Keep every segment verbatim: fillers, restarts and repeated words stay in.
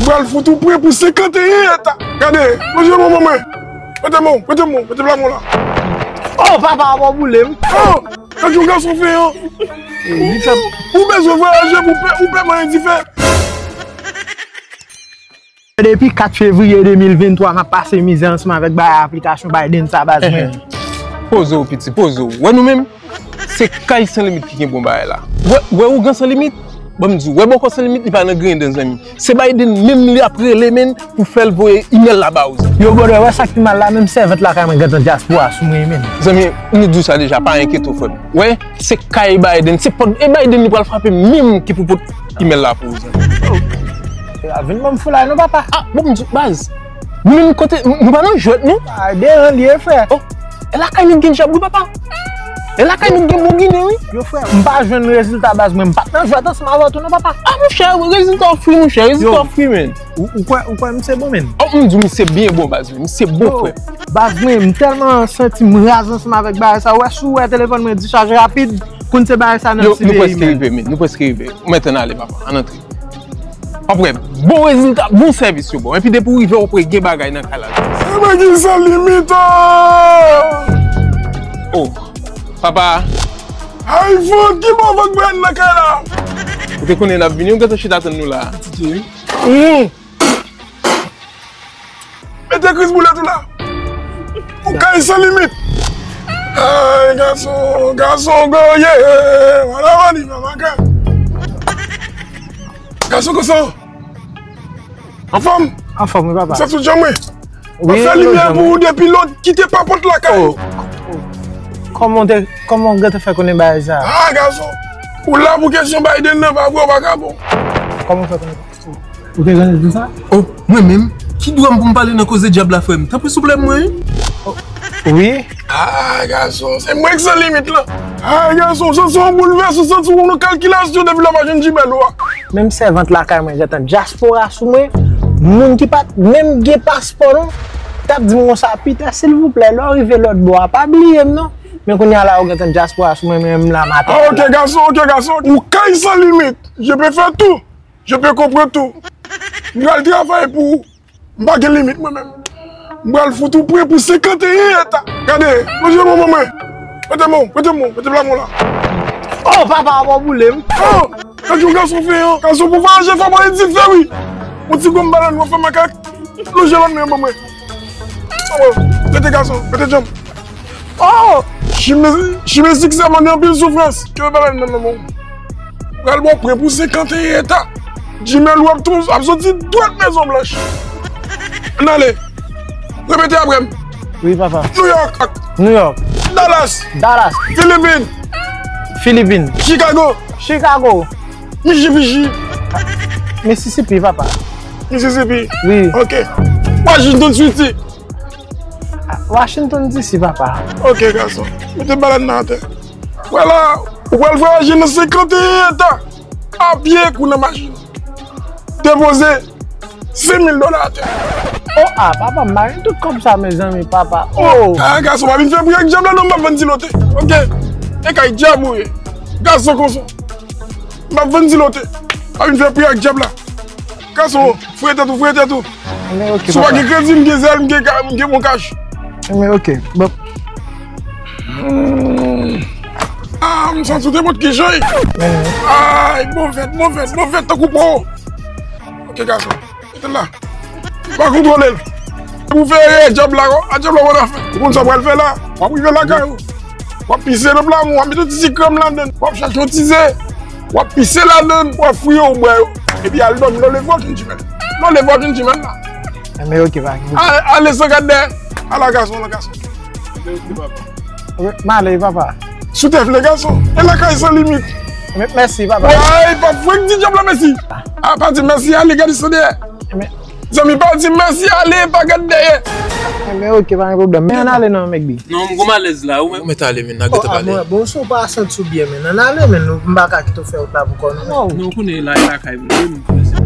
M pral fout ou pre pou senkanteyen eta. Gade, lonje men w ban mwen. Prete men w, prete men w, prete pla men w la. Oh, papa, w ap boule m. Oh, gade yon gason fen an. Ou bezwen vwayaje pou pè, ou pè manyen dife. Depi kat fevriye de mil venntwa, m ap pase mizè ansanm avèk bagay aplikasyon Biden sa, baz mwen. Poze w, piti, poze w. Wè nou menm, se kay San Limit ki gen bon bagay la. Wè, wè ougan San Limit, ban m di w, wè bòkò San Limit, li pa nan griyen dan, zanmi. Se Biden menm li ap rele, menn, pou fè l voye imèl la ba ou, zanmi. Yo, brother, wè sa k pi mal la, menm sèvant lakay mwen gentan dyaspora sou mwen, menn. Zanmi, nou di w sa deja, pa enkyete w, frè m. Wè, se kay Biden, se pòt, e Biden li pral frape menm ki pou pot imèl la pou ou, zanmi. Oh. Vin ban m foulay non, papa. Ah, bon, m di, baz. Nou menm kote, nou pa nan jwèt, non? Ah, deran li ye, frè. Oh, e lakay nou gen djab, wi, papa. E lakay nou gen bon ginen, wi. Yo, frè, m pa jwenn rezilta, baz mwen. M pa t nan jwèt ansanm avè w tou, non, papa. Ah, monchè, rezilta w fri, monchè, rezilta w fri, menn. Ou, ou kwè, ou kwè misye bon, menn? Oh, m di w misye byen bon, baz mwen. Misye bon, frè. Baz mwen, m tèlman santi m raz ansanm avèk bagay sa. Ou wè, si w wè telefòn mwen dichaje rapid, konn se bagay sa n ap siveyi, menn. Yo, nou prèske rive, menn. Nou prèske rive. Ou mèt ann ale, papa. Ann antre. W ap wè, bon rezilta, bon sèvis yo ba w. Epi depi w rive, w ap wè gen bagay nan kay la. Se mwen ki San Limit, oh! Oh, papa. Ay, fout, ki bon vag mwen nan kay la? Ou te konnen n ap vini, ou gentan chita tann nou la. Mete Chris Boulet ou la. Ou kay San Limit. Ay, gason, gason, goye. Wala, wali, mama, gason. Gason, konsa. Anfòm? Anfòm, wi, papa. Sa sou janm, wi. Wi, fè limyè pou ou depi lòt, kite papòt lakay ou. Oh. Kòman w te, kòman w gentan fè konnen bagay sa? Ah, gason. Ou la pou kesyon Biden nan, pa vre, ou pa ka bon. Kòman w fè konnen? Ou te gentan di sa? Oh, mwen menm? Ki dwa m pou m pale nan koze dyab la, frè m? Tanpri, souple mwen, wi. Oh, wi. Ah, gason, se mwen k San Limit lan. Ah, gason, w santi w boulvèse, w santi w nan kalkilasyon depi lè w pa jwenn Gmail ou a. Menm sèvant lakay mwen gentan dyaspora sou mwen. Moun ki pa t menm gen paspò, non, t ap di m konsa, Peter, silvouplè, lè w rive lòt bò a, pa bliye m, non. Men kounye a la, ou gentan dyaspora sou mwen, men m la maten. Ah, ok, gason, ok, gason. Ou kay San Limit. Je peux faire tout. Je peux comprendre tout. M pral travay pou ou. M pa gen limit mwen menm. M pral fout ou pre pou senkanteyen eta. Gade, lonje men w ban mwen. Prete men w, prete men w, prete pla men w la. Oh, papa, w ap boule m. Oh, gade yon gason fen an. Gason pou vwayaje fò mwen di fè wi. Yon ti gonm balèn w ap fè makak. Lonje lòt men w ban mwen. Oh, rete gason, rete djanm. Oh! Chimen, chimen siksè mande anpil soufrans. Kenbe balèn nan men w. Pral ba w pre pou senkanteyen eta. Gmail ou ap tou, ap soti dwat Mezon Blanch. Ann ale. Repete apre m. Wi, papa. New York. New York. Dallas. Dallas. Filipin. Filipin. Chicago. Chicago. Michipichi. Mississippi, papa. Mississippi. Wi. Ok. Washington City. Washington D C, papa. Ok, gason. Mete balèn nan atè. Vwala, ou pral vwayaje nan senkanteyen eta. A pye kou nan machin. Depoze senk mil dola atè. Oh, ah, papa, m pa gen tout kòb sa, mezanmi, papa. Oh. Ah, gason, pa vin fè pri ak dyab la, non, m ap vann ti lote. Ok. E kay dyab ou ye. Gason konsa. M ap vann ti lote. Pa vin fè pri ak dyab la. Gason, fouye tèt ou, fouye tèt ou. Men ok, papa. Si w pa gen kredi, m gen Zelle, m gen ka-, m gen Moncash. Men ok. Bon. Hmm. Ah, m santi w te pot ki jay. Men. Ay, bon fèt, bon fèt, bon fèt, tankou po. Ok, gason. Mete l la. Pa kontwole l. Pou fè dyab la, a dyab la w ap fè. Ou konn sa w pral fè la? W ap rive lakay ou. W ap pise nan pla men w, w ap mete yon ti krèm ladan l. W ap chache yon ti ze. W ap pise ladan l, w ap fouye w bwè yo. Epi al dòmi, no leve okenn ti mèt. No leve okenn ti mèt la. Enben, ok, pa gen pwoblèm. Ale, ale san gad dèyè. Ala gason, ala gason. Enben, ok, papa. Wi, m ale, papa. Sou tèt vle gason. E lakay San Limit. Mè-, mèsi, papa. Ay, pa fwenk di dyab la mèsi. A pa di mèsi, ale gade san dèyè. Enben. Zanmi, pa di mèsi, ale, pa gad dèyè. Enben, ok, pa gen pwoblèm. Men ann ale non, Mègbi. Non, m gon malèz la, ou menm? Ou mèt ale, men, n a gentan pale. Oh, ah, bon, bon, si w pa santi w byen, men, ann ale, men, nou, m pa ka kite w fè wout la pou kò nou, non. Non, ou konnen la, e lakay mwen, wi, m konnen se pa.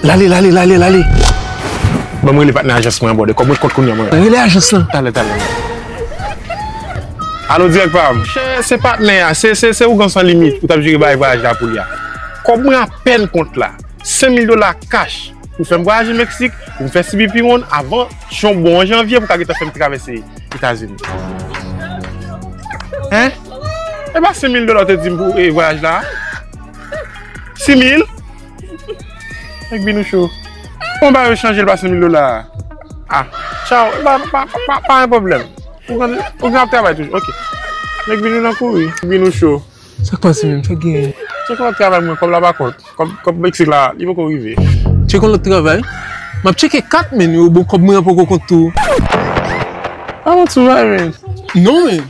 Lale, lale, lale, lale. Ban mwen rele patnè ajans mwen an, brother. Kòb mwen kont kounye a, mwen. Rele ajans lan. Talè, talè. Alo, dirèk pa m. Chè, se patnè a, se, se, se ougan San Limit ou t ap jere bagay vwayaj la pou li a. Kòb mwen apèn kont la. Senk mil dola kach pou fè m vwayaje Meksik, pou m fè C B P One avan jan bon an janvye pou ka gentan fè m travèse Etazini. Hein? E pa senk mil dola w te di m pou e, vwayaj la? Sis mil? Nèg Binou cho. Bon, ba yo chanje l pa senk mil dola. Ah, tchaw, pa, pa, pa, pa gen pwoblèm. Ou gen, ou gen ap travay toujou, ok. Nèg Binou nan kouri. Binou cho. Sa k pase menm? Sa k genyen? Tcheke lòt travay mwen, kòb la pa kont. Kòb, kòb Meksik la, li poko rive. Tcheke yon lòt travay? M ap tcheke kat, men yo, bon, kòb mwen an poko kont tou. A bon, tou va, men. Non, men.